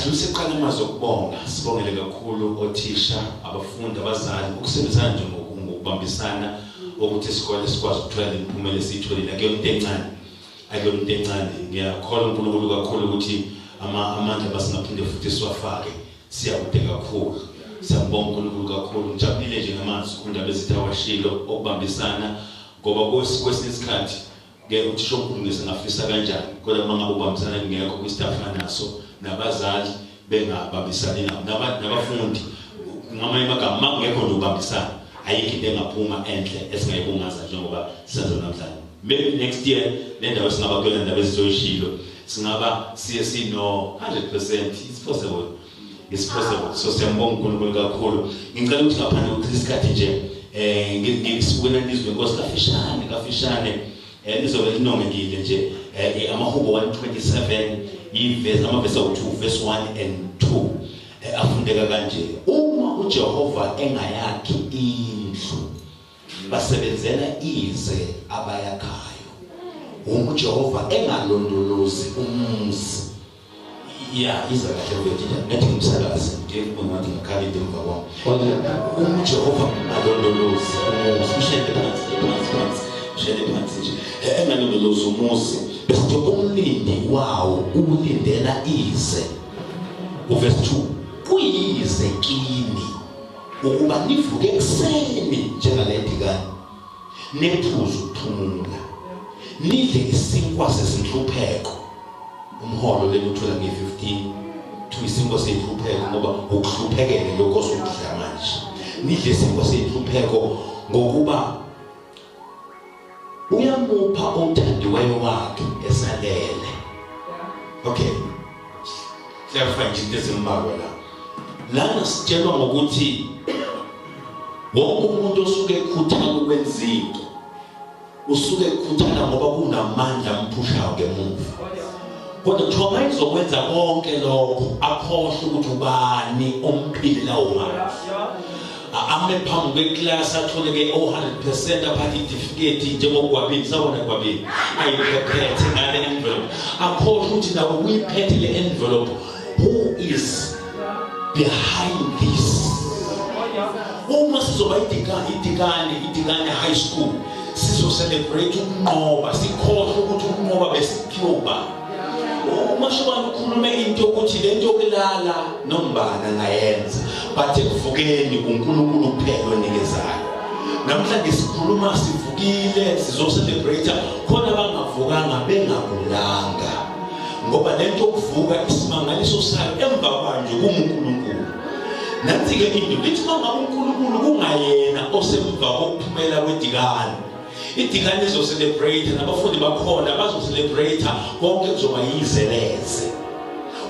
Asidlulise kuqala amazwi okubonga, sibongele kakhulu othisha, abafundi, abazali ukusebenzisana nje ngokubambisana ukuthi isikole sikwazi ukuthola le miphumela esiyitholile. Akuyona into encane, akuyona into encane. Ngiyakholwa uNkulunkulu kakhulu ukuthi amandla basingaphinde futhi siwafake, siyakude kakhulu. Siyambonga uNkulunkulu kakhulu. Ngijabulile nje ngamazwi uNdaba ezitha washilo okubambisana, ngoba kwesinye isikhathi ke uthisha omkhulu ngesingafisa kanjani, kodwa uma ngabe ubambisana kungekho kwistaff anaso, nabazali bengabambisani nabo, nabafundi, ngamanye amagama uma kungekho nje ubambisana, ayikho into engaphuma enhle esingayibungaza njengoba senza namhlanje. Maybe next year le ndawo esingaba kuyona, ndaba ezizoyishilo, singaba siye sino 100%. It's possible, it's possible. So siyambonga uNkulunkulu kakhulu. Ngicela ukuthi ngaphandle kokuchitha isikhathi nje, ngisibukela izwi lenkosi kafishane kafishane, lizobe linongekile nje, amahubo 127, ivesi, amavesi awu-2, verse 1 and 2, afundeka kanje: "Uma uJehova engayakhi indlu, basebenzela ize abayakhayo. Uma uJehova engalondolozi umuzi." Ya, iza kahle kwethu ngathi ngumsakazi, ngeke ngathi ngakhala into emva kwami. Uma uJehova engalondolozi umuzi, ushayele phansi phansi phansi, ushayele phansi nje, engalondolozi umuzi, bese umlindi wawo ulindela ize. Uverse 2: "Kuyize kini ukuba nivuke ekuseni njengale dikani, nephuze ukuphumula, nidle isinkwa sezinhlupheko." Umholo leni uthola nge-15 to isinkwa seyinhlupheko, ngoba ukuhluphekele lokho osukudla manje. "Nidle isinkwa seyinhlupheko, ngokuba uyamupha othandiweyo wakhe esalele." Okay, clarify nje into ezimbalwa la. Lana sitshelwa ngokuthi wonke umuntu osuke ekhuthala ukwenza into, usuke ekhuthala ngoba kunamandla amphushayo ngemuva. Kodwa kuthiwa mayizokwenza konke lokho, akhohlwe ukuthi ubani omphile lawo mandla. Ame phambi kweklasi, athole-ke o-100%, aphathe itifiketi njengogwabini, sawona gwabini, ayiphephethe ngale envelope, akhohlwe ukuthi nako kuyiphethe le envelope, who is behind this. Uma sizoba iDikane High School, sizocelebrate ukunqoba, sikhohlwe ukuthi ukunqoba besikuphiwe ubani. UMashobane ukhulume into yokuthi lento yokulala nombani angayenza, but ekuvukeni uNkulunkulu kuphela onikezayo. Namhlanje sikhuluma sivukile, sizocelebrate khona bangavukanga bengagulanga, ngoba lento yokuvuka isimangaliso sayo emva kwanje kunguNkulunkulu. Nansi-ke into lithi uma ngabe uNkulunkulu kungayena osemva kokuphumela kweDikane, iDikane izocelebrate, nabafundi bakhona bazocelebrate, konke kuzoba yizeleze.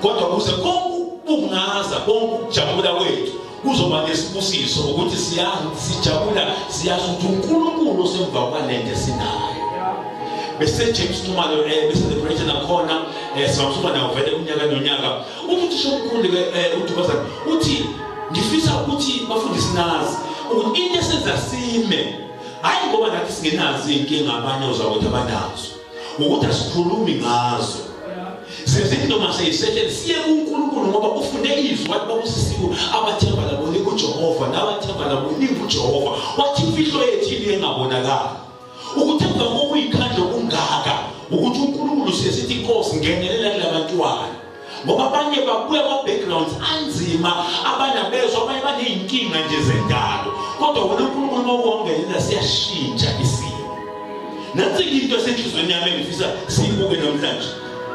Kodwa kuze konke ukubungaza, konke ukujabula kwethu kuzoba nesibusiso ukuthi siyazi ukuthi sijabula, siyazi ukuthi uNkulunkulu osemva kwalento esinayo. Bese James Nxumalo, becelebrate nakhona, sibamsuka nawo vele unyaka nonyaka. Uthi uthisha omkhulu ke, uDubazana, uthi ngifisa ukuthi bafundisi nazi ukuthi into esenza sime, hayi ngoba nathi singenazo iy'nkinga abanye uzakuthi abanazo, ukuthi asikhulumi ngazo. Sizithi noma seyisehlele, siye kuNkulunkulu, ngoba ufunde izwi wathi babusisiwe abathemba labo likuJehova nabathemba labo likuJehova. Wathi imfihlo yethu ile engabonakali, ukuthi emva kokuyikhandla okungaka, ukuthi uNkulunkulu siyesithi, "Inkosi, ngenelela kulabantwana," ngoba abanye babuya kwa-backgrounds anzima, abanye abezwa, abanye baney'nkinga nje zendalo. Kodwa wena uNkulunkulu uma uwangenelela, siyashintsha isimo. Nansi into esenhliziyweni yami engifisa siyibuke namhlanje.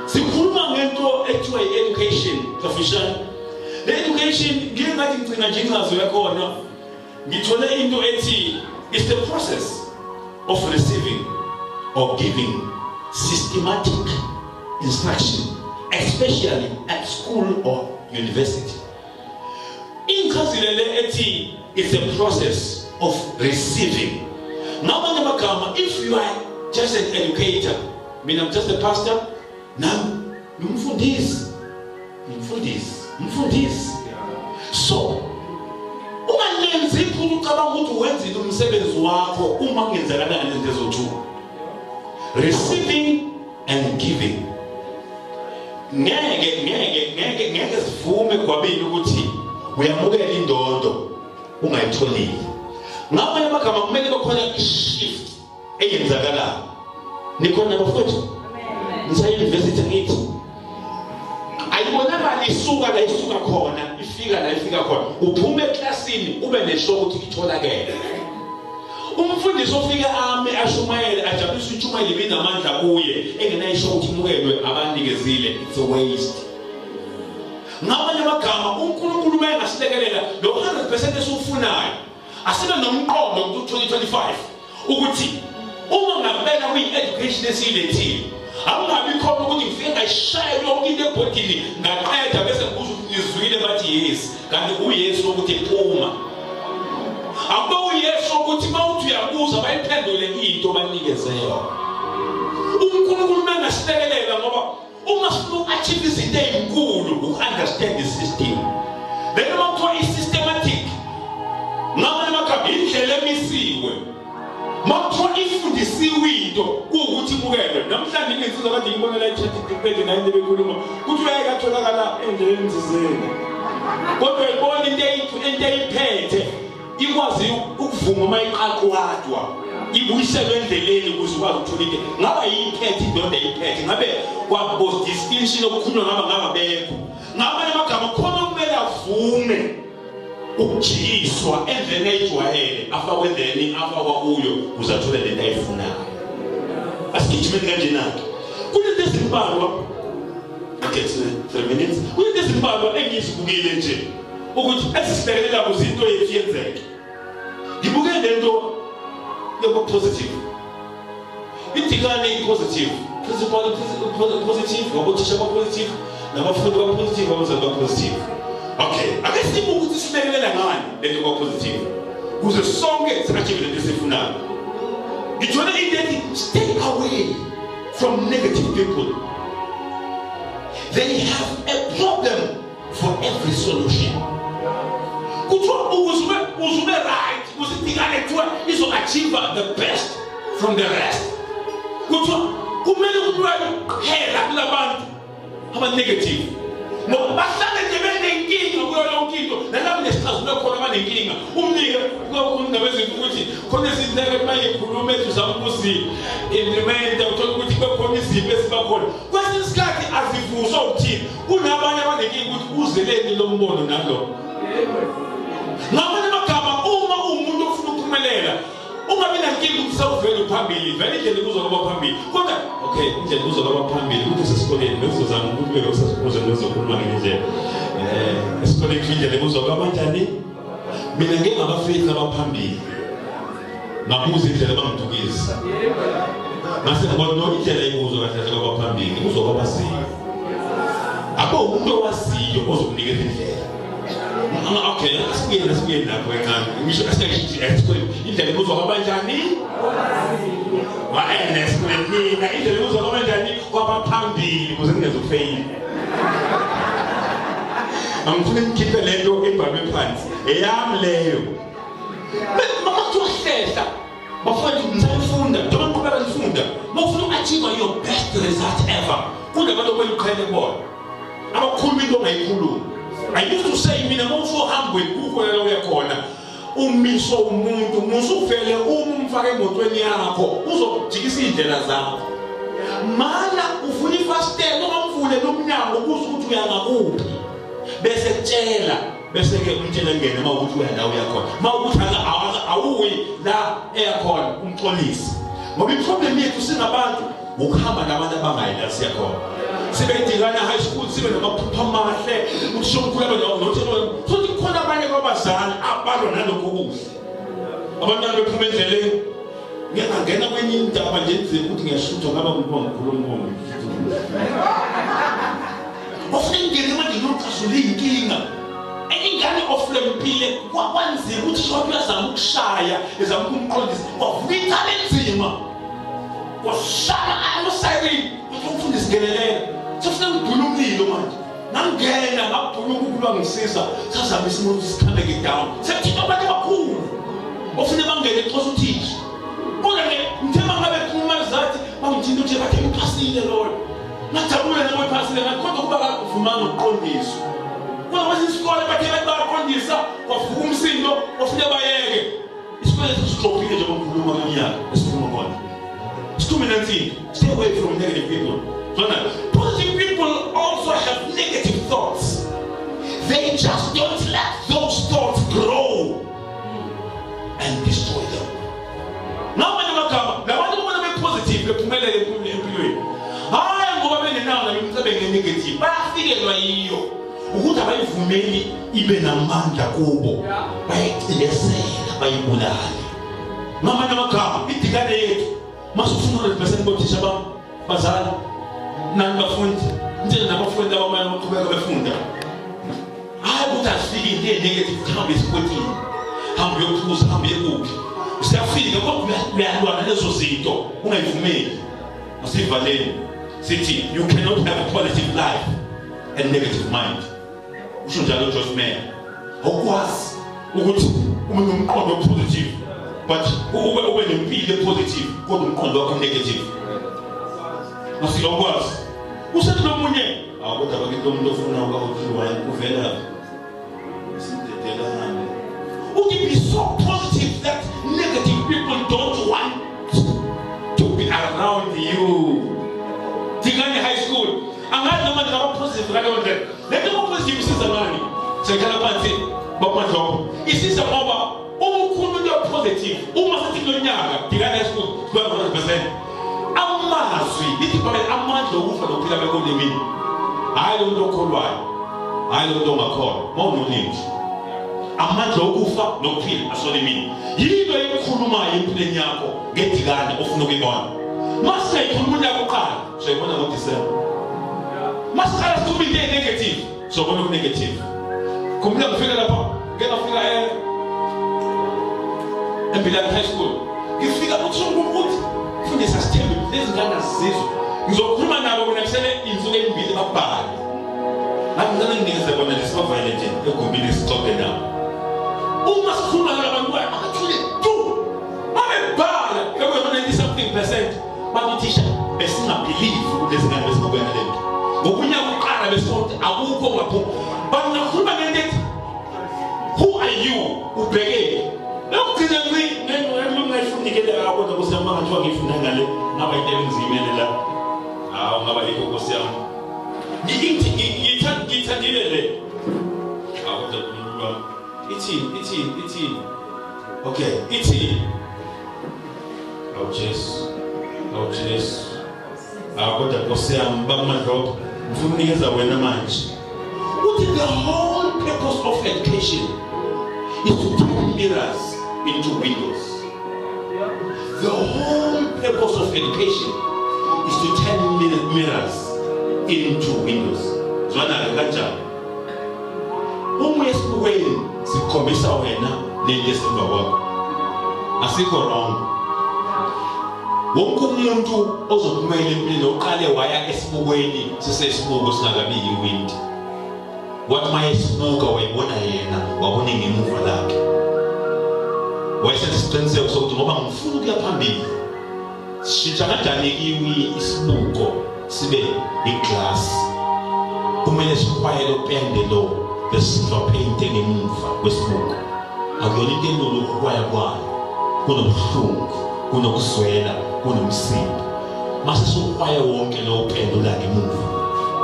Sikhuluma ngento ekuthiwa i-education kafishane. Le education, ngike ngathi ngigcina nje incazo yakhona, ngithole into ethi it's the process of receiving or giving systematic instruction, especially at school or university. Inchazile le ethi it's a process of receiving. Ngamanye amagama, if you are just an educator, mina I'm just a pastor, nami ngumfundisi, ngumfundisi, ngumfundisi, so ungalenzi iphutha ucabanga ukuthi wenzile umsebenzi wakho uma kungenzakalanga izinto ezo-two, receiving and giving. Ngeke sivume gwabini ukuthi uyamukela indondo ungayitholile. Ngamanye amagama kumele bekhona i-shift eyenzakalayo. Nikhona bafowethu? Ngisaya university ngithi ayibonakali isuka la isuka khona ifika la ifika khona. Uphume eklasini ube nesho ukuthi itholakele. Umfundisi ofike ame ashumayele ajabulise intshumayelo ibinamandla kuye engenayisho ukuthi imukelwe abanikezile, it's a waste. Ngamanye amagama uNkulunkulu uma engasilekelela lo 100% esiwufunayo, asibe nomqondo ku-2025 ukuthi uma ngabeka kwi-education esiyilethile akungabi khona ukuthi ngifike ngayishaya yonke into ebhodini ngaqeda bese ngibuza ukuthi nizwile bathi yes, kanti uYesu ukuthi phuma. Akube uYesu ukuthi mawuthi uyabuza bayiphendule into banikeze yona. uNkulunkulu mangasilekelela ngoba uma sifuna uku-achieve izinto ey'nkulu uku-understand the system. Lento uma kuthiwa i-systematic ngamanye amagama indlela emisiwe. Uma kuthiwa ifundisiwe into kuwukuthi imukelwe. Namhlanje ngensizwa kade ngibonela i-chat nayo bekhuluma kuthi uyayeke atholakala endleleni thizeni, kodwa ibona into eyiphethe ikwazi ukuvuma uma iqaqwadwa ibuyiselwe endleleni ukuze ukwazi ukuthola into. Ngaba yiphethe indoda eyiphethe, ngabe kwabo distinction okukhulunywa ngaba ngabekho. Ngamanye amagama khona kumele avume ukujikiswa endleleni ayijwayele afakwe endleleni afakwa kuyo ukuze athole lento ayifunayo. Asigijimeni kanjena-ke kunento ezimbalwa. Okay, 3 minutes. Kunento ezimbalwa engizibukile nje ukuthi esisilekelela kuze into yethu yenzeke. Ngibuke lento yokuba positive. Idikane i-positive, principal positive, ngabothisha ba-positive, nabafundi ba-positive, abazali ba-positive. Okay, ake sibuke ukuthi silekelela ngani lento yokuba positive ukuze sonke si-achieve lento esiyifunayo. Ngithole into ethi stay away from negative people. They have a problem for every solution. Kuthiwa ukuze ube right, ukuze idikane kuthiwa izo-achieve the best from the rest, kuthiwa kumele ukuthi uyayiqhela kulabantu aba-negative ngoba bahlale nje benenkinga kuyo yonke into. Nalapho nesixazululo khona banenkinga. Umnike indaba ezinto ukuthi khona izinto mayikhuluma ethi uzama ukuzi-implementa, uthola ukuthi kube khona izipho eziba khona kwesinye isikhathi azivuswa ukuthini. Kunabanye abanenkinga ukuthi uzeleni lo mbono nalo. Ngamanye amagama uma uwumuntu ofuna ukuphumelela ungabi nankinga ukuthi sewuvele uphambili, vele indlela ibuzwa kwabaphambili. Kodwa okay, indlela ibuzwa kwabaphambili ukuthi usesikoleni besizozama ukuthi ube usesikoleni bezokhuluma ngenye indlela. Esikoleni kusho indlela ibuzwa kwabanjani. Mina ngike ngabafica abaphambili ngabuza indlela bangidukisa, ngase ngibona no indlela ibuzwa kahle kahle kwabaphambili ibuzwa kwabaziyo. Akho umuntu owaziyo ozokunikeza indlela. Okay, asibuyele lapho kancane. Ngisho asiyisho esikoleni indlela ibuzwa kwabanjani? Wa-NS nina indlela ibuzwa kwabanjani? Kwabaphambili ukuze ningezufeyila. Angifuni ngikhiphe lento ebhalwe phansi eyami leyo. Uma kuthiwa hlehla bafowethu, nisayifunda njengoba niqhubeka nifunda, uma ufuna uku-achieve your best result ever kunabantu okumele uqhele kubona abakhuluma into ongayikhuluma. I used to say mina uma usuhambweni kukho la uya khona umiswa umuntu musuvele uma umfake emotweni yakho uzokujikisa iy'ndlela zakho. Mana uvula ifasitela ungamvuleli umnyango ubuze ukuthi uya ngakuphi, bese kutshela, bese-ke umtshela ngene uma ukuthi uya la uya khona. Uma ukuthi awuyi la eyakhona umxolise, ngoba i-problem yethu singabantu ukuhamba nabantu abangayi la siya khona. Sibe idikana high school sibe namaphupho amahle, uthisha omkhulu abe nothelo, futhi kukhona abanye kwabazali abalwa nalokho kuhle, abantwana bephuma endleleni. Ngeke ngangena kwenye indaba nje enzima ukuthi ngiyashuthwa ngaba ngiba ngikhuluma ofuna ingene manje ngiyocazula iy'nkinga. Enye ingane oflempile kwanzima ukuthi short uyazama ukushaya ezama ukumqondisa, kwavuka icala enzima kwashaya alo-siren ukuthi umfundisi ngenelela sefuna ngibhula umlilo manje. Ngangena ngabhula uNkulunkulu wangisiza sazama isimo ukuthi sikhameke down. Sekuthinta abantu abakhulu ofune bangene exosa uthisha, kodwa-ke ngithe uma ngabe khuluma zathi bangithinta uthisha bathe ngiphasile loyo. Ngajabula nabo iphasile ngathi kodwa kuba kakuvumanga ukuqondiswa. Kodwa kwesinye isikole bathe bathi bayaqondisa kwavuka umsindo kwafike bayeke. Isikole sesixophile njengoba ngikhuluma kulo nyaka esikhuluma khona. Sikhulume nansi, stay away from negative people. Zona, positive people also have negative thoughts. They just don't let those thoughts grow and destroy them. Ngamanye amagama, labantu babona be-positive bephumelele empilweni. Hhayi ngoba bengenawo nemicabango e-negative, bayafikelwa yiyo. Ukuthi abayivumeli ibe namandla kubo, bayicindezela, bayibulale. Ngamanye amagama, idikane yethu masufuna 100% bothisha bami, bazali, nani bafundi, nitshele nabafundi abamanye abaqhubeka befunda. Hayi ukuthi asifike into e-negative, hambe esikwetini, hambe uyophuza, hambe uyekuphi. Usiyafika kodwa uyalwa nalezo zinto, ungayivumeli. Asivaleni sithi you cannot have a positive life and negative mind. Usho njalo Joyce Meyer. Awukwazi ukuthi ube nomqondo positive but ube nempilo positive kodwa umqondo wakho negative. Asiyokwazi. Usethi lomunye akodwa bakithi umuntu ofuna ukuthiwa uvela sidedelane. Uthi be so positive that negative people don't want to be around you. Dikane High School. Angazi noma ngingaba positive ngaleyo ndlela. Le nto positive isiza ngani? Seyikhala phansi bamadloko. Isiza ngoba uma ukhuluma into positive, uma sithi kulo nyaka Dikane High School siba 100%. Amazwi lithi baba amandla okufa nokuphila bekolimini. Hayi lo muntu okholwayo. Hayi lo muntu ongakholwa. Mawunolimi. Amandla okufa nokuphila asolimini. Yini oyikhulumayo empilweni yakho ngedikane ofuna ukuyibona? Mase ikhuluma unyaka oqala, soyibona ngoDisemba. Masiqala sikhuluma into e-negative, sobona oku-negative. Khumbula ngifika lapha, ngeke ngafika eMbilane High School. Ngifika kuthi uNkulunkulu mfundisa sithembe lezi ngane azizwe. Ngizokhuluma nabo mina kusele insuku ezimbili babhale. Ngathi ngicela nginikeze bona nje sibavayele nje egumbini sixoxe nabo. Uma sikhuluma nalabantwana bathule tu. Babebhala bekuyona 90 something percent. Bathi uthisha besingabelieve ukuthi lezi ngane besingabuya nale nto. Ngokunyaka uqala besonke akukho ngaphuma. Bangakhuluma ngento ethi who are you? Ubhekephi? Lokugcina nci ngingayifundi ke le kodwa Nkosi yami mangathiwa ngifunda ngale ngaba into engizimele la. Hawu ngaba yikho Nkosi yami. Ngithi ngithandile le. Hawu kodwa uNkulunkulu wami. Ithi ithi ithi. Okay, ithi. Awu Jesu. Awu Jesu. Hawu kodwa Nkosi yami bakumadlopha. Ngifuna ukunikeza wena manje. Uthi the whole purpose of education is to turn mirrors into windows. The whole purpose of education is to turn mirrors into windows. Zwana-ke kanjani? Uma uya esibukweni sikhombisa wena nento esemva kwakho. Asikho wrong. Wonke umuntu ozophumela empilweni uqale waya esibukweni sisesibuko singakabi yiwindi. Wathi uma esibuka wayibona yena, wabona ingemuva lakhe. Wayesenza isiqiniseko sokuthi ngoba ngifuna ukuya phambili. Sishintsha kanjani iwi isibuko sibe iglass? Kumele sikhwayele upende lo the silver paint engemuva kwesibuko. Akuyona into elula ukukwaya kwayo. Kunobuhlungu, kunokuzwela, kunomsindo. Mase sokwaya wonke lo pende la ngemuva.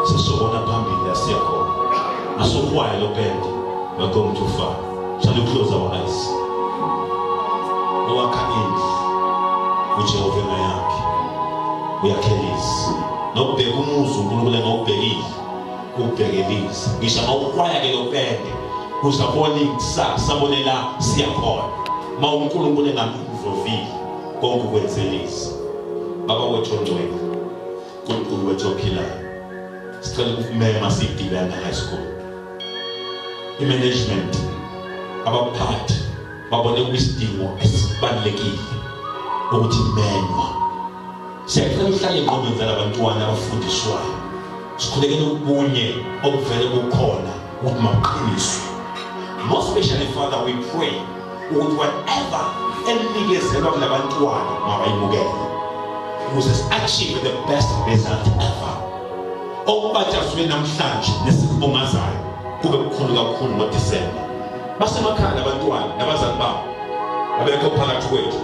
Sesobona phambili la siya khona. Asokwaya lo pende. We are going too far. Shall we close our eyes? Owakha indlu uJehova engayakhe uyakhelisa. Nokubheka umuzi uNkulunkulu engawubhekile ubhekelisa. Ngisho mawukwaya ke lo pende uzabona ikusasa sabone la siyakhona. Ma uNkulunkulu engamvovile konke ukwenzelisa. Baba wethu ongcwele, uNkulunkulu wethu ophilayo, sicela ukumema sidibana high school. I-management, abaphathi babone kuyisidingo esibalulekile ukuthi menywa. Siyacela uhlale engqondweni zalabantwana abafundiswayo. Sikhulekele ubunye obuvele bukhona ukuthi mabuqiniswe. More especially Father, we pray ukuthi whatever enikezelwa kulabantwana mabayimukele ukuze si-achieve the best result ever. Okubatshazwe namhlanje nesikubungazayo kube kukhulu kakhulu ngoDisemba. Basemakhaya labantwana nabazali babo abekho phakathi kwethu.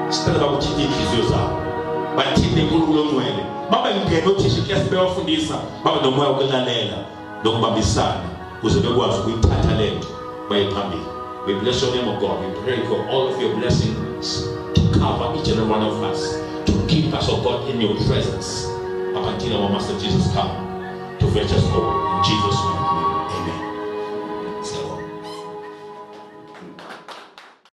Sicela bakuthinte inhliziyo zabo, bathinte uNkulunkulu ongcwele, babengena othisha iklasi bewafundisa, babe nomoya wokulalela nokubambisana ukuze bekwazi ukuyithatha lento baye phambili. We bless your name, O God. We pray for all of your blessings to cover each and every one of us, to keep us, O God, in your presence up until our Master Jesus come to fetch us home. In Jesus' name.